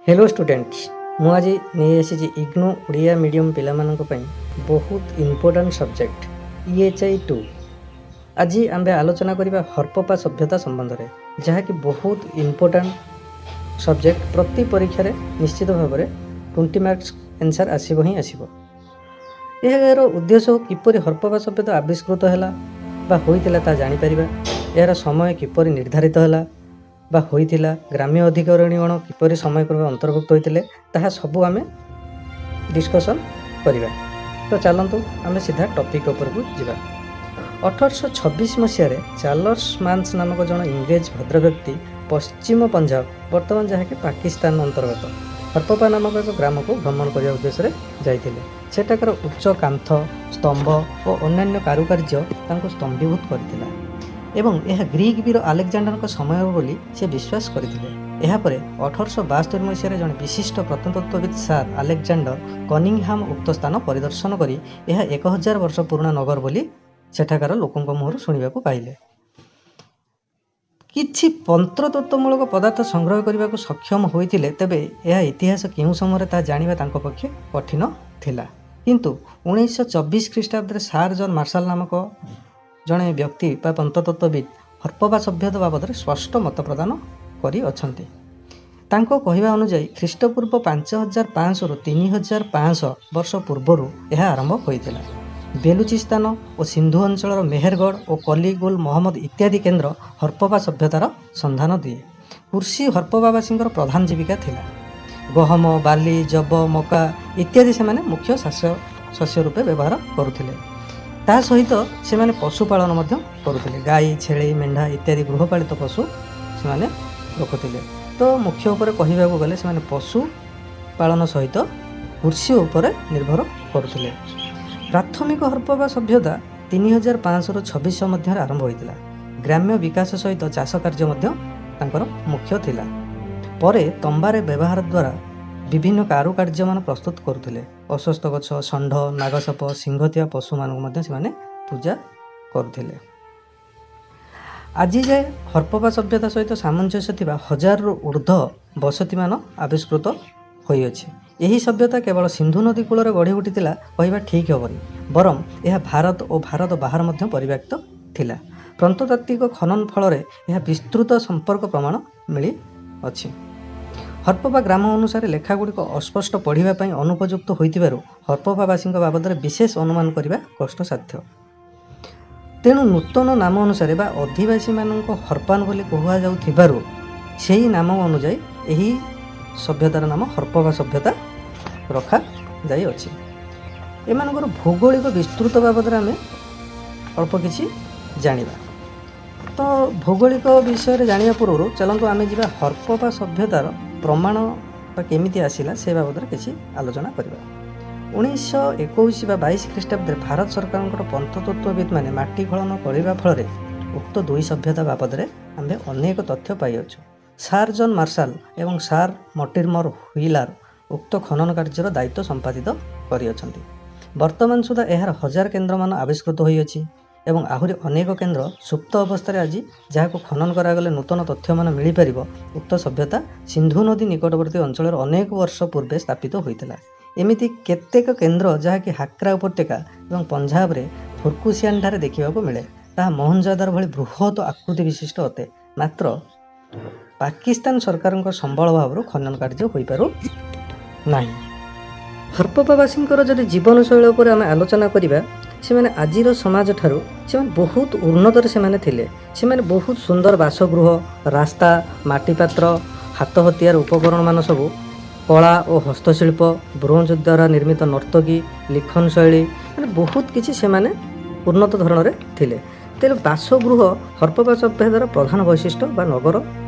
Hello students, ମୁଁ ଆଜି ନେଇ ଆସିଛି ଇଗ୍ନୋ ଓଡ଼ିଆ ମିଡ଼ିୟମ୍ ପିଲାମାନଙ୍କ ପାଇଁ ବହୁତ ଇମ୍ପୋର୍ଟାଣ୍ଟ ସବଜେକ୍ଟ EHI 2। ଆଜି ଆମ୍ଭେ ଆଲୋଚନା କରିବା ହରପ୍ପା ସଭ୍ୟତା ସମ୍ବନ୍ଧରେ, ଯାହାକି ବହୁତ ଇମ୍ପୋର୍ଟାଣ୍ଟ ସବଜେକ୍ଟ। ପ୍ରତି ପରୀକ୍ଷାରେ ନିଶ୍ଚିତ ଭାବରେ 20 ମାର୍କସ୍ ଆନ୍ସର୍ ଆସିବ ହିଁ ଆସିବ। ଏହାର ଉଦ୍ଦେଶ୍ୟ କିପରି ହରପ୍ପା ସଭ୍ୟତା ଆବିଷ୍କୃତ ହେଲା ବା ହୋଇଥିଲା ତାହା ଜାଣିପାରିବା, ଏହାର ସମୟ କିପରି ନିର୍ଦ୍ଧାରିତ ହେଲା ବା ହୋଇଥିଲା, ଗ୍ରାମ୍ୟ ଅଧିକାରୀଗଣ କିପରି ସମୟକ୍ରମେ ଅନ୍ତର୍ଭୁକ୍ତ ହୋଇଥିଲେ, ତାହା ସବୁ ଆମେ ଡିସ୍କସନ୍ କରିବା। ତ ଚାଲନ୍ତୁ, ଆମେ ସିଧା ଟପିକ୍ ଉପରକୁ ଯିବା। 1826 ମସିହାରେ ଚାର୍ଲସ ମାନ୍ସ ନାମକ ଜଣେ ଇଂରେଜ ଭଦ୍ରବ୍ୟକ୍ତି ପଶ୍ଚିମ ପଞ୍ଜାବ, ବର୍ତ୍ତମାନ ଯାହାକି ପାକିସ୍ତାନ ଅନ୍ତର୍ଗତ, ହରପ୍ପା ନାମକ ଏକ ଗ୍ରାମକୁ ଭ୍ରମଣ କରିବା ଉଦ୍ଦେଶ୍ୟରେ ଯାଇଥିଲେ। ସେଠାକାର ଉଚ୍ଚ କାନ୍ଥ, ସ୍ତମ୍ଭ ଓ ଅନ୍ୟାନ୍ୟ କାରୁକାର୍ଯ୍ୟ ତାଙ୍କୁ ସ୍ତମ୍ଭୀଭୂତ କରିଥିଲା ଏବଂ ଏହା ଗ୍ରୀକ୍ ବୀର ଆଲେକ୍ଜାଣ୍ଡରଙ୍କ ସମୟ ବୋଲି ସେ ବିଶ୍ୱାସ କରିଥିଲେ। ଏହାପରେ 1872 ମସିହାରେ ଜଣେ ବିଶିଷ୍ଟ ପ୍ରତ୍ନତତ୍ତ୍ୱବିତ୍ ସାର୍ ଆଲେକ୍ଜାଣ୍ଡର କନିଂହାମ ଉକ୍ତ ସ୍ଥାନ ପରିଦର୍ଶନ କରି ଏହା 1000 ବର୍ଷ ପୁରୁଣା ନଗର ବୋଲି ସେଠାକାର ଲୋକଙ୍କ ମୁହଁରୁ ଶୁଣିବାକୁ ପାଇଲେ। କିଛି ପ୍ରତ୍ନତତ୍ତ୍ୱମୂଳକ ପଦାର୍ଥ ସଂଗ୍ରହ କରିବାକୁ ସକ୍ଷମ ହୋଇଥିଲେ। ତେବେ ଏହା ଇତିହାସ କେଉଁ ସମୟରେ ତାହା ଜାଣିବା ତାଙ୍କ ପକ୍ଷେ କଠିନ ଥିଲା। କିନ୍ତୁ 1924 ଖ୍ରୀଷ୍ଟାବ୍ଦରେ ସାର୍ ଜନ୍ ମାର୍ଶାଲ ନାମକ ଜଣେ ବ୍ୟକ୍ତି ବା ପ୍ରତ୍ନତତ୍ତ୍ୱବିତ୍ ହରପ୍ପା ସଭ୍ୟତା ବାବଦରେ ସ୍ପଷ୍ଟ ମତ ପ୍ରଦାନ କରିଅଛନ୍ତି। ତାଙ୍କ କହିବା ଅନୁଯାୟୀ ଖ୍ରୀଷ୍ଟପୂର୍ବ 5500ରୁ 3500 ବର୍ଷ ପୂର୍ବରୁ ଏହା ଆରମ୍ଭ ହୋଇଥିଲା। ବେଲୁଚିସ୍ତାନ ଓ ସିନ୍ଧୁ ଅଞ୍ଚଳର ମେହେରଗଡ଼ ଓ କଲି ଗୁଲ ମହମ୍ମଦ ଇତ୍ୟାଦି କେନ୍ଦ୍ର ହରପ୍ପା ସଭ୍ୟତାର ସନ୍ଧାନ ଦିଏ। କୃଷି ହରପ୍ପାବାସୀଙ୍କର ପ୍ରଧାନ ଜୀବିକା ଥିଲା। ଗହମ, ବାଲି, ଯବ, ମକା ଇତ୍ୟାଦି ସେମାନେ ମୁଖ୍ୟ ଶସ୍ୟ ରୂପେ ବ୍ୟବହାର କରୁଥିଲେ। ତା ସହିତ ସେମାନେ ପଶୁପାଳନ ମଧ୍ୟ କରୁଥିଲେ। ଗାଈ, ଛେଳି, ମେଣ୍ଢା ଇତ୍ୟାଦି ଗୃହପାଳିତ ପଶୁ ସେମାନେ ରଖୁଥିଲେ। ତ ମୁଖ୍ୟ ଉପରେ କହିବାକୁ ଗଲେ ସେମାନେ ପଶୁ ପାଳନ ସହିତ କୃଷି ଉପରେ ନିର୍ଭର କରୁଥିଲେ। ପ୍ରାଥମିକ ହରପ୍ପା ସଭ୍ୟତା 3500ରୁ 2600 ମଧ୍ୟରେ ଆରମ୍ଭ ହୋଇଥିଲା। ଗ୍ରାମ୍ୟ ବିକାଶ ସହିତ ଚାଷ କାର୍ଯ୍ୟ ମଧ୍ୟ ତାଙ୍କର ମୁଖ୍ୟ ଥିଲା। ପରେ ତମ୍ବାରେ ବ୍ୟବହାର ଦ୍ୱାରା ବିଭିନ୍ନ କାରୁକାର୍ଯ୍ୟମାନ ପ୍ରସ୍ତୁତ କରୁଥିଲେ। ଅଶ୍ୱତ୍ଥ ଗଛ, ଷଣ୍ଢ, ନାଗସାପ, ଶିଙ୍ଗ ଥିବା ପଶୁମାନଙ୍କୁ ମଧ୍ୟ ସେମାନେ ପୂଜା କରୁଥିଲେ। ଆଜି ଯାଏ ହରପ୍ପା ସଭ୍ୟତା ସହିତ ସାମଞ୍ଜସ୍ୟ ଥିବା ହଜାରରୁ ଉର୍ଦ୍ଧ୍ୱ ବସତିମାନ ଆବିଷ୍କୃତ ହୋଇଅଛି। ଏହି ସଭ୍ୟତା କେବଳ ସିନ୍ଧୁ ନଦୀ କୂଳରେ ଗଢ଼ି ଉଠିଥିଲା କହିବା ଠିକ୍ ହେବନି, ବରଂ ଏହା ଭାରତ ଓ ଭାରତ ବାହାର ମଧ୍ୟ ପରିବ୍ୟାପ୍ତ ଥିଲା। ପ୍ରତ୍ନତାତ୍ତ୍ୱିକ ଖନନ ଫଳରେ ଏହା ବିସ୍ତୃତ ସମ୍ପର୍କ ପ୍ରମାଣ ମିଳିଅଛି। ହରପ୍ପା ଗ୍ରାମ ଅନୁସାରେ ଲେଖାଗୁଡ଼ିକ ଅସ୍ପଷ୍ଟ, ପଢ଼ିବା ପାଇଁ ଅନୁପଯୁକ୍ତ ହୋଇଥିବାରୁ ହରପ୍ପାବାସୀଙ୍କ ବାବଦରେ ବିଶେଷ ଅନୁମାନ କରିବା କଷ୍ଟସାଧ୍ୟ। ତେଣୁ ନୂତନ ନାମ ଅନୁସାରେ ବା ଅଧିବାସୀମାନଙ୍କ ହରପ୍ପାନ ବୋଲି କୁହାଯାଉଥିବାରୁ ସେହି ନାମ ଅନୁଯାୟୀ ଏହି ସଭ୍ୟତାର ନାମ ହରପ୍ପା ସଭ୍ୟତା ରଖାଯାଇଅଛି। ଏମାନଙ୍କର ଭୌଗୋଳିକ ବିସ୍ତୃତ ବାବଦରେ ଆମେ ଅଳ୍ପ କିଛି ଜାଣିବା। ତ ଭୌଗୋଳିକ ବିଷୟରେ ଜାଣିବା ପୂର୍ବରୁ ଚାଲନ୍ତୁ ଆମେ ଯିବା ହରପ୍ପା ସଭ୍ୟତାର ପ୍ରମାଣ ବା କେମିତି ଆସିଲା, ସେ ବାବଦରେ କିଛି ଆଲୋଚନା କରିବା। 1921 ବା 22 ଖ୍ରୀଷ୍ଟାବ୍ଦରେ ଭାରତ ସରକାରଙ୍କର ପ୍ରତ୍ନତତ୍ତ୍ୱବିତ୍ମାନେ ମାଟି ଖନନ କରିବା ଫଳରେ ଉକ୍ତ ଦୁଇ ସଭ୍ୟତା ବାବଦରେ ଆମ୍ଭେ ଅନେକ ତଥ୍ୟ ପାଇଅଛୁ। ସାର୍ ଜନ୍ ମାର୍ଶାଲ ଏବଂ ସାର୍ ମର୍ଟିମର ହ୍ୱିଲାର ଉକ୍ତ ଖନନ କାର୍ଯ୍ୟର ଦାୟିତ୍ୱ ସମ୍ପାଦିତ କରିଅଛନ୍ତି। ବର୍ତ୍ତମାନ ସୁଦ୍ଧା ଏହାର ହଜାର କେନ୍ଦ୍ରମାନ ଆବିଷ୍କୃତ ହୋଇଅଛି ଏବଂ ଆହୁରି ଅନେକ କେନ୍ଦ୍ର ସୁପ୍ତ ଅବସ୍ଥାରେ ଆଜି, ଯାହାକୁ ଖନନ କରାଗଲେ ନୂତନ ତଥ୍ୟମାନ ମିଳିପାରିବ। ଉକ୍ତ ସଭ୍ୟତା ସିନ୍ଧୁ ନଦୀ ନିକଟବର୍ତ୍ତୀ ଅଞ୍ଚଳରେ ଅନେକ ବର୍ଷ ପୂର୍ବେ ସ୍ଥାପିତ ହୋଇଥିଲା। ଏମିତି କେତେକ କେନ୍ଦ୍ର ଯାହାକି ହାକ୍ରା ଉପତ୍ୟକା ଏବଂ ପଞ୍ଜାବରେ ଫୁର୍କୁସିଆନଠାରେ ଦେଖିବାକୁ ମିଳେ, ତାହା ମହେଞ୍ଜୋଦାରୋ ଭଳି ବୃହତ ଆକୃତି ବିଶିଷ୍ଟ ଅଟେ। ମାତ୍ର ପାକିସ୍ତାନ ସରକାରଙ୍କ ସମ୍ବଳ ଅଭାବରୁ ଖନନ କାର୍ଯ୍ୟ ହୋଇପାରୁ ନାହିଁ। ହରପ୍ପାବାସୀଙ୍କର ଯଦି ଜୀବନଶୈଳୀ ଉପରେ ଆମେ ଆଲୋଚନା କରିବା, ସେମାନେ ଆଜିର ସମାଜଠାରୁ ସେମାନେ ବହୁତ ଉନ୍ନତରେ ସେମାନେ ଥିଲେ। ସେମାନେ ବହୁତ ସୁନ୍ଦର ବାସଗୃହ, ରାସ୍ତା, ମାଟିପାତ୍ର, ହାତ ହତିଆର ଉପକରଣମାନ ସବୁ, କଳା ଓ ହସ୍ତଶିଳ୍ପ, ବ୍ରୋଞ୍ଜ ଦ୍ୱାରା ନିର୍ମିତ ନର୍ତ୍ତକୀ, ଲିଖନ ଶୈଳୀ, ମାନେ ବହୁତ କିଛି ସେମାନେ ଉନ୍ନତ ଧରଣରେ ଥିଲେ। ତେଣୁ ବାସଗୃହ ହରପ୍ପା ସଭ୍ୟତାର ପ୍ରଧାନ ବୈଶିଷ୍ଟ୍ୟ ବା ନଗର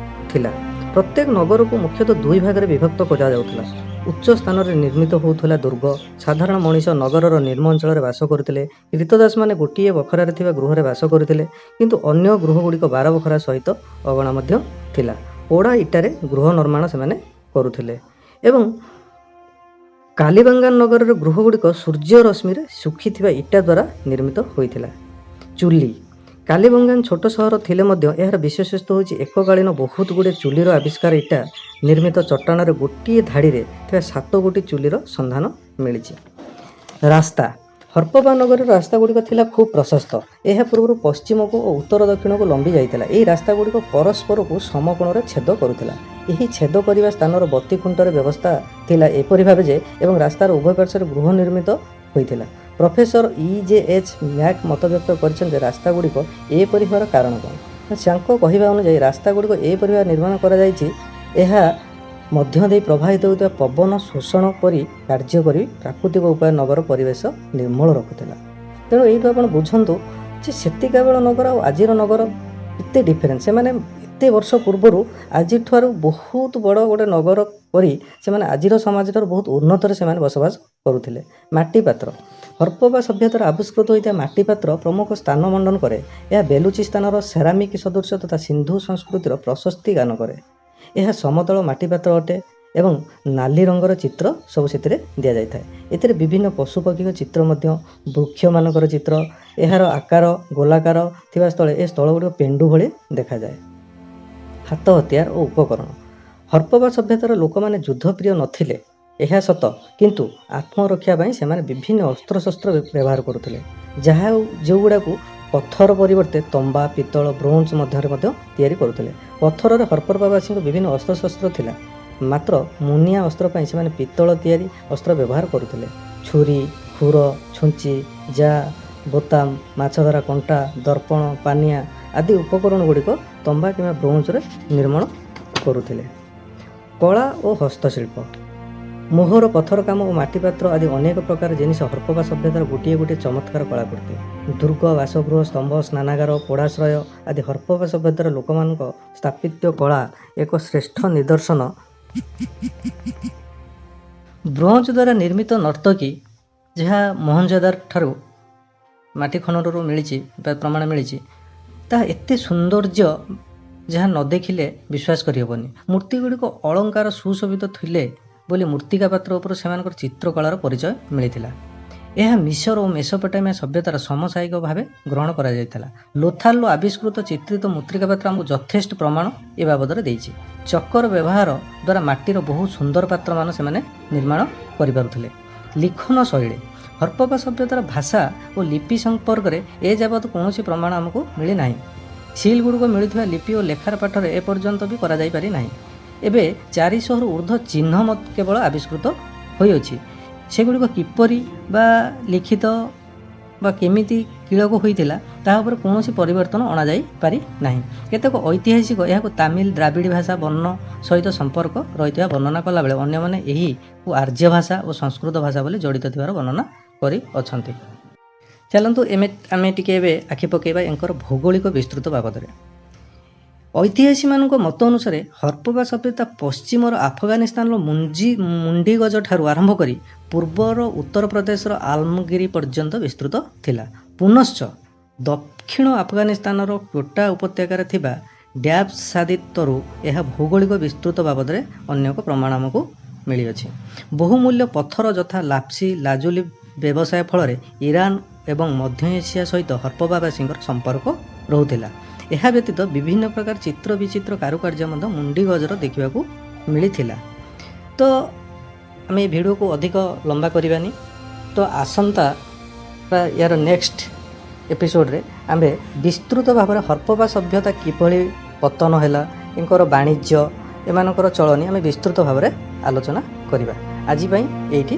ଥିଲା। ପ୍ରତ୍ୟେକ ନଗରକୁ ମୁଖ୍ୟତଃ ଦୁଇ ଭାଗରେ ବିଭକ୍ତ କରାଯାଉଥିଲା। ଉଚ୍ଚ ସ୍ଥାନରେ ନିର୍ମିତ ହେଉଥିଲା ଦୁର୍ଗ। ସାଧାରଣ ମଣିଷ ନଗରର ନିମ୍ନ ଅଞ୍ଚଳରେ ବାସ କରୁଥିଲେ। କ୍ରୀତଦାସମାନେ ଗୋଟିଏ ବଖରାରେ ଥିବା ଗୃହରେ ବାସ କରୁଥିଲେ, କିନ୍ତୁ ଅନ୍ୟ ଗୃହଗୁଡ଼ିକ 12 ବଖରା ସହିତ ଅଗଣା ମଧ୍ୟ ଥିଲା। ପୋଡ଼ା ଇଟାରେ ଗୃହ ନିର୍ମାଣ ସେମାନେ କରୁଥିଲେ ଏବଂ କାଲିବାଙ୍ଗାନ ନଗରର ଗୃହଗୁଡ଼ିକ ସୂର୍ଯ୍ୟ ରଶ୍ମିରେ ଶୁଖିଥିବା ଇଟା ଦ୍ୱାରା ନିର୍ମିତ ହୋଇଥିଲା। ଚୁଲି କାଲିବଙ୍ଗାନ ଛୋଟ ସହର ଥିଲେ ମଧ୍ୟ ଏହାର ବିଶେଷତ୍ୱ ହେଉଛି ଏକକାଳୀନ ବହୁତ ଗୁଡ଼ିଏ ଚୁଲିର ଆବିଷ୍କାର। ଇଟା ନିର୍ମିତ ଚଟାଣରେ ଗୋଟିଏ ଧାଡ଼ିରେ ଥିବା 7 ଗୋଟି ଚୁଲିର ସନ୍ଧାନ ମିଳିଛି। ରାସ୍ତା। ହରପ୍ପା ନଗରୀର ରାସ୍ତାଗୁଡ଼ିକ ଥିଲା ଖୁବ୍ ପ୍ରଶସ୍ତ। ଏହା ପୂର୍ବରୁ ପଶ୍ଚିମକୁ ଓ ଉତ୍ତର ଦକ୍ଷିଣକୁ ଲମ୍ବି ଯାଇଥିଲା। ଏହି ରାସ୍ତାଗୁଡ଼ିକ ପରସ୍ପରକୁ ସମକୋଣରେ ଛେଦ କରୁଥିଲା। ଏହି ଛେଦ କରିବା ସ୍ଥାନର ବତି ଖୁଣ୍ଟର ବ୍ୟବସ୍ଥା ଥିଲା ଏପରି ଭାବେ ଯେ ଏବଂ ରାସ୍ତାର ଉଭୟ ପାର୍ଶ୍ୱରେ ଗୃହ ନିର୍ମିତ ହୋଇଥିଲା। ପ୍ରଫେସର ଇ.ଜେ.ଏଚ୍. ମ୍ୟାକ୍ ମତବ୍ୟକ୍ତ କରିଛନ୍ତି, ରାସ୍ତାଗୁଡ଼ିକ ଏପରି ହେବାର କାରଣ କ'ଣ? ତାଙ୍କ କହିବା ଅନୁଯାୟୀ ରାସ୍ତାଗୁଡ଼ିକ ଏପରି ଭାବେ ନିର୍ମାଣ କରାଯାଇଛି, ଏହା ମଧ୍ୟ ଦେଇ ପ୍ରବାହିତ ହେଉଥିବା ପବନ ଶୋଷଣ ପରି କାର୍ଯ୍ୟ କରି ପ୍ରାକୃତିକ ଉପାୟ ନଗର ପରିବେଶ ନିର୍ମଳ ରଖୁଥିଲା। ତେଣୁ ଏଇଠୁ ଆପଣ ବୁଝନ୍ତୁ ଯେ ସେତିକା ବେଳ ନଗର ଆଉ ଆଜିର ନଗର କେତେ ଡିଫରେନ୍ସ। ସେମାନେ ଏତେ ବର୍ଷ ପୂର୍ବରୁ ଆଜିଠାରୁ ବହୁତ ବଡ଼ ଗୋଟେ ନଗର କରି ସେମାନେ ଆଜିର ସମାଜଠାରୁ ବହୁତ ଉନ୍ନତରେ ସେମାନେ ବସବାସ କରୁଥିଲେ। ମାଟି ପାତ୍ର। ହରପ୍ପା ସଭ୍ୟତାର ଆବିଷ୍କୃତ ହୋଇଥିବା ମାଟି ପାତ୍ର ପ୍ରମୁଖ ସ୍ଥାନ ମଣ୍ଡନ କରେ। ଏହା ବେଲୁଚିସ୍ତାନର ସେରାମିକ୍ ସଦୃଶ ତଥା ସିନ୍ଧୁ ସଂସ୍କୃତିର ପ୍ରଶସ୍ତି ଗାନ କରେ। ଏହା ସମତଳ ମାଟି ପାତ୍ର ଅଟେ ଏବଂ ନାଲି ରଙ୍ଗର ଚିତ୍ର ସବୁ ସେଥିରେ ଦିଆଯାଇଥାଏ। ଏଥିରେ ବିଭିନ୍ନ ପଶୁପକ୍ଷୀଙ୍କ ଚିତ୍ର ମଧ୍ୟ, ବୃକ୍ଷମାନଙ୍କର ଚିତ୍ର। ଏହାର ଆକାର ଗୋଲାକାର ଥିବା ସ୍ଥଳେ ଏ ସ୍ଥଳ ଗୁଡ଼ିକ ପେଣ୍ଡୁ ଭଳି ଦେଖାଯାଏ। ହାତ ହତିଆର ଓ ଉପକରଣ। ହରପ୍ପା ସଭ୍ୟତାର ଲୋକମାନେ ଯୁଦ୍ଧପ୍ରିୟ ନଥିଲେ ଏହା ସତ, କିନ୍ତୁ ଆତ୍ମରକ୍ଷା ପାଇଁ ସେମାନେ ବିଭିନ୍ନ ଅସ୍ତ୍ରଶସ୍ତ୍ର ବ୍ୟବହାର କରୁଥିଲେ, ଯାହା ଯେଉଁଗୁଡ଼ାକୁ ପଥର ପରିବର୍ତ୍ତେ ତମ୍ବା, ପିତ୍ତଳ, ବ୍ରୋଞ୍ଜ ମଧ୍ୟରେ ମଧ୍ୟ ତିଆରି କରୁଥିଲେ। ପଥରରେ ହରପ୍ପାବାସୀଙ୍କ ବିଭିନ୍ନ ଅସ୍ତ୍ରଶସ୍ତ୍ର ଥିଲା, ମାତ୍ର ମୁନିଆ ଅସ୍ତ୍ର ପାଇଁ ସେମାନେ ପିତ୍ତଳ ତିଆରି ଅସ୍ତ୍ର ବ୍ୟବହାର କରୁଥିଲେ। ଛୁରୀ, ଖୁର, ଛୁଞ୍ଚି, ଜା, ବୋତାମ, ମାଛଧରା କଣ୍ଟା, ଦର୍ପଣ, ପାନିଆ ଆଦି ଉପକରଣ ଗୁଡ଼ିକ ତମ୍ବା କିମ୍ବା ବ୍ରୋଞ୍ଜରେ ନିର୍ମାଣ କରୁଥିଲେ। କଳା ଓ ହସ୍ତଶିଳ୍ପ। ମୋହର, ପଥର କାମ ଓ ମାଟିପାତ୍ର ଆଦି ଅନେକ ପ୍ରକାର ଜିନିଷ ହରପ୍ପା ସଭ୍ୟତାର ଗୋଟିଏ ଗୋଟିଏ ଚମତ୍କାର କଳାକୃତି। ଦୁର୍ଗ, ବାସଗୃହ, ସ୍ତମ୍ଭ, ସ୍ନାନାଗାର, ପୋଡ଼ାଶ୍ରୟ ଆଦି ହରପ୍ପା ସଭ୍ୟତାର ଲୋକମାନଙ୍କ ସ୍ଥାପତ୍ୟ କଳା ଏକ ଶ୍ରେଷ୍ଠ ନିଦର୍ଶନ। ବ୍ରୋଞ୍ଜ ଦ୍ୱାରା ନିର୍ମିତ ନର୍ତ୍ତକୀ, ଯାହା ମହେଞ୍ଜୋଦାରୋ ଠାରୁ ମାଟି ଖନନରୁ ମିଳିଛି ବା ପ୍ରମାଣ ମିଳିଛି, ତାହା ଏତେ ସୌନ୍ଦର୍ଯ୍ୟ ଯାହା ନ ଦେଖିଲେ ବିଶ୍ୱାସ କରିହେବନି। ମୂର୍ତ୍ତି ଗୁଡ଼ିକ ଅଳଙ୍କାର ସୁଶୋଭିତ ଥିଲେ ବୋଲି ମୃତ୍ତିକା ପାତ୍ର ଉପରୁ ସେମାନଙ୍କର ଚିତ୍ରକଳାର ପରିଚୟ ମିଳିଥିଲା। ଏହା ମିଶର ଓ ମେସୋପଟାମିଆ ସଭ୍ୟତାର ସମସାୟିକ ଭାବେ ଗ୍ରହଣ କରାଯାଇଥିଲା। ଲୋଥାଲରୁ ଆବିଷ୍କୃତ ଚିତ୍ରିତ ମୃତ୍ତିକା ପାତ୍ର ଆମକୁ ଯଥେଷ୍ଟ ପ୍ରମାଣ ଏ ବାବଦରେ ଦେଇଛି। ଚକର ବ୍ୟବହାର ଦ୍ୱାରା ମାଟିର ବହୁ ସୁନ୍ଦର ପାତ୍ରମାନ ସେମାନେ ନିର୍ମାଣ କରିପାରୁଥିଲେ। ଲିଖନ ଶୈଳୀ। ହରପ୍ପା ସଭ୍ୟତାର ଭାଷା ଓ ଲିପି ସମ୍ପର୍କରେ ଏ ଯାବତ କୌଣସି ପ୍ରମାଣ ଆମକୁ ମିଳିନାହିଁ। ସିଲ୍ ଗୁଡ଼ିକ ମିଳୁଥିବା ଲିପି ଓ ଲେଖାର ପାଠରେ ଏପର୍ଯ୍ୟନ୍ତ ବି କରାଯାଇପାରି ନାହିଁ। ଏବେ 400ରୁ ଉର୍ଦ୍ଧ୍ୱ ଚିହ୍ନ କେବଳ ଆବିଷ୍କୃତ ହୋଇଅଛି। ସେଗୁଡ଼ିକ କିପରି ବା ଲିଖିତ ବା କେମିତି କିଳକ ହୋଇଥିଲା, ତାହା ଉପରେ କୌଣସି ପରିବର୍ତ୍ତନ ଅଣାଯାଇପାରି ନାହିଁ। କେତେକ ଐତିହାସିକ ଏହାକୁ ତାମିଲ ଦ୍ରାବିଡ଼ ଭାଷା ବର୍ଣ୍ଣ ସହିତ ସମ୍ପର୍କ ରହିଥିବା ବର୍ଣ୍ଣନା କଲାବେଳେ ଅନ୍ୟମାନେ ଏହିକୁ ଆର୍ଯ୍ୟ ଭାଷା ଓ ସଂସ୍କୃତ ଭାଷା ବୋଲି ଜଡ଼ିତ ଥିବାର ବର୍ଣ୍ଣନା କରିଅଛନ୍ତି। ଚାଲନ୍ତୁ ଆମେ ଟିକେ ଏବେ ଆଖି ପକାଇବା ୟାଙ୍କର ଭୌଗୋଳିକ ବିସ୍ତୃତ ବାବଦରେ। ଐତିହାସିକମାନଙ୍କ ମତ ଅନୁସାରେ ହରପ୍ପା ସଭ୍ୟତା ପଶ୍ଚିମର ଆଫଗାନିସ୍ତାନର ମୁଣ୍ଡିଗଜ ଠାରୁ ଆରମ୍ଭ କରି ପୂର୍ବର ଉତ୍ତରପ୍ରଦେଶର ଆଲମଗିରି ପର୍ଯ୍ୟନ୍ତ ବିସ୍ତୃତ ଥିଲା। ପୁନଶ୍ଚ ଦକ୍ଷିଣ ଆଫଗାନିସ୍ତାନର କ୍ୱେଟା ଉପତ୍ୟକାରେ ଥିବା ଡ୍ୟାବ୍ ସାଦିତରୁ ଏହା ଭୌଗୋଳିକ ବିସ୍ତୃତ ବାବଦରେ ଅନ୍ୟ ଏକ ପ୍ରମାଣ ଆମକୁ ମିଳିଅଛି। ବହୁମୂଲ୍ୟ ପଥର ଯଥା ଲାପ୍ସି ଲାଜୁଲି ବ୍ୟବସାୟ ଫଳରେ ଇରାନ ଏବଂ ମଧ୍ୟ ଏସିଆ ସହିତ ହରପ୍ପାବାସୀଙ୍କର ସମ୍ପର୍କ ରହୁଥିଲା। ଏହା ବ୍ୟତୀତ ବିଭିନ୍ନ ପ୍ରକାର ଚିତ୍ର ବିଚିତ୍ର କାରୁକାର୍ଯ୍ୟ ମଧ୍ୟ ମୁଣ୍ଡିଗଜର ଦେଖିବାକୁ ମିଳିଥିଲା। ତ ଆମେ ଏ ଭିଡ଼ିଓକୁ ଅଧିକ ଲମ୍ବା କରିବାନି। ତ ଆସନ୍ତା ବା ୟାର ନେକ୍ସଟ ଏପିସୋଡ଼ରେ ଆମ୍ଭେ ବିସ୍ତୃତ ଭାବରେ ହରପ୍ପା ସଭ୍ୟତା କିଭଳି ପତନ ହେଲା, ଏଙ୍କର ବାଣିଜ୍ୟ, ଏମାନଙ୍କର ଚଳଣି ଆମେ ବିସ୍ତୃତ ଭାବରେ ଆଲୋଚନା କରିବା। ଆଜି ପାଇଁ ଏଇଠି